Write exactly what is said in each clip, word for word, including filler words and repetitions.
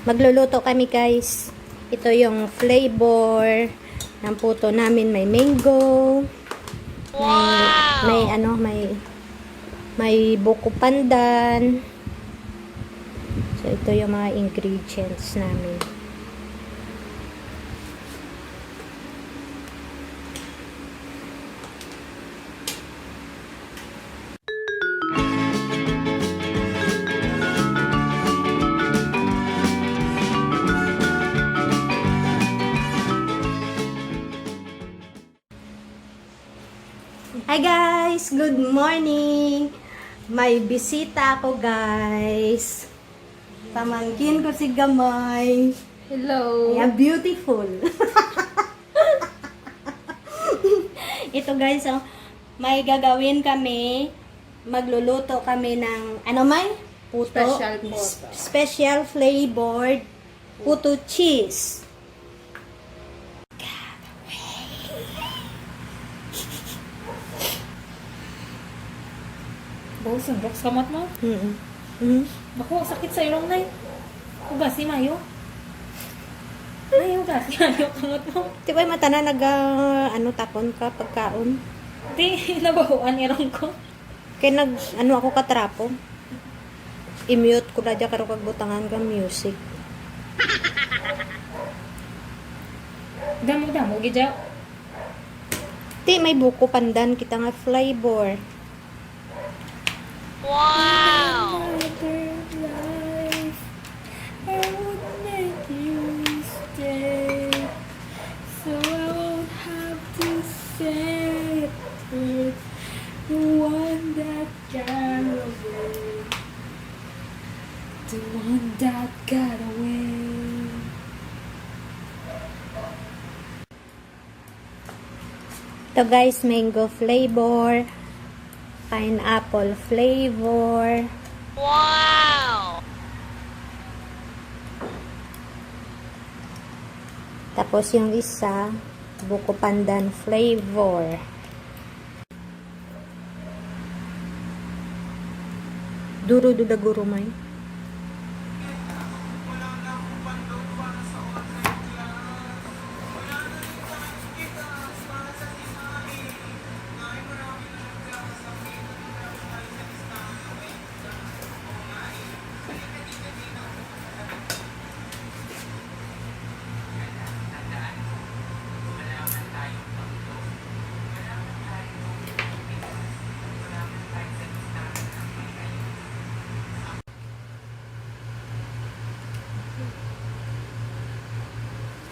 Magluluto kami, guys. Ito yung flavor ng puto namin. May mango. May, may ano, may, may buko pandan. So, ito yung mga ingredients namin. Hi guys! Good morning! May bisita ako, guys. Pamangkin ko si Gamay. Hello. Ayan, beautiful. Ito guys, oh, may gagawin kami. Magluluto kami ng, ano, may? Puto. Special puto. S-, special flavored puto cheese. Bawal sundok sa kamot mo? Mm. Mm. Bako, sakit sa ilong, Nay. Hugasi, Mayo. Nay, hugasi, Mayo, kamot mo. Di ba, mata na nag, ah, ano, tapon ka, pagkaon? Di, nabahuan, irong ko. Kay nag, ano ako, katrapo. I-mute ko na dyan, karo kag butangan ka music. Damo-damo, gidya. Ti, may buko pandan kita nga flavor. Wow! Another life, I would make you stay, so I won't have to say the truth. The one that got away, the one that got away. Ito guys, mango flavor, pineapple flavor. Wow! Tapos yung isa, buko pandan flavor. Duro do daguro may.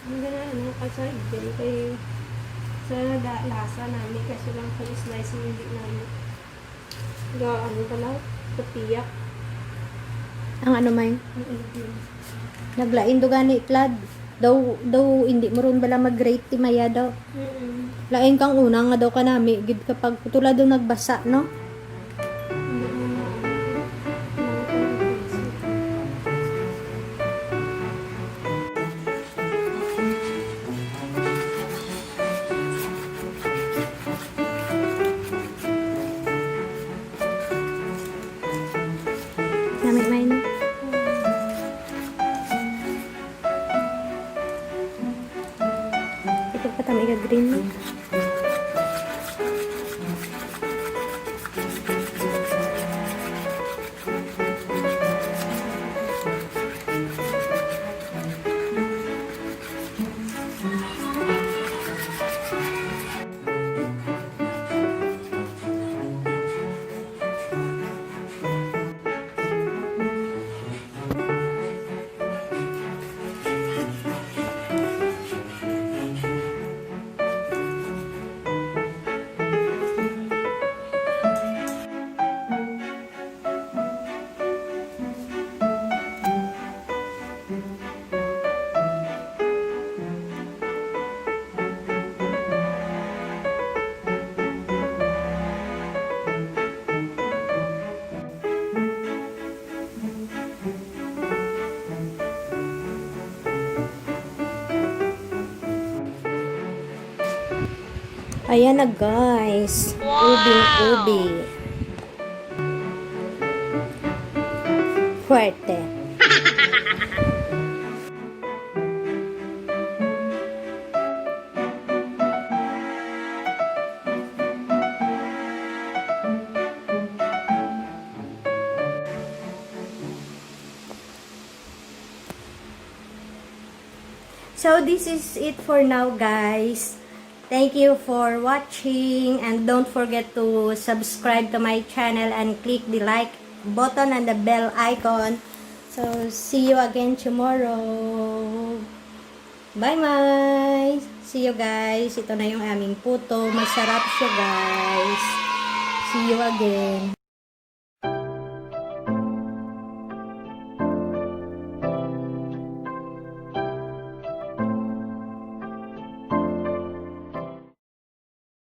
Ang gana, ano, kasay, dili kay sa da-, lasa nami, kaso lang kung slice, hindi nami. Ga, ano pala? Kapiyak. Ang ano, may? Ang ano, yun. Naglain do gani, Plad. Daw, daw, hindi mo ron bala mag-grate, ti Maya daw. Mm-mm. Lain kang una nga daw kanami, gid kapag tulad daw nagbasa, no? Nami may no? Ito pa tama ika-green, no? Ayan na, guys. Wow! Ubing-ubi. Fuerte. So this is it for now, guys. Thank you for watching, and don't forget to subscribe to my channel and click the like button and the bell icon. So see you again tomorrow. Bye, bye. See you, guys. Ito na yung aming puto. Masarap siya, guys. See you again.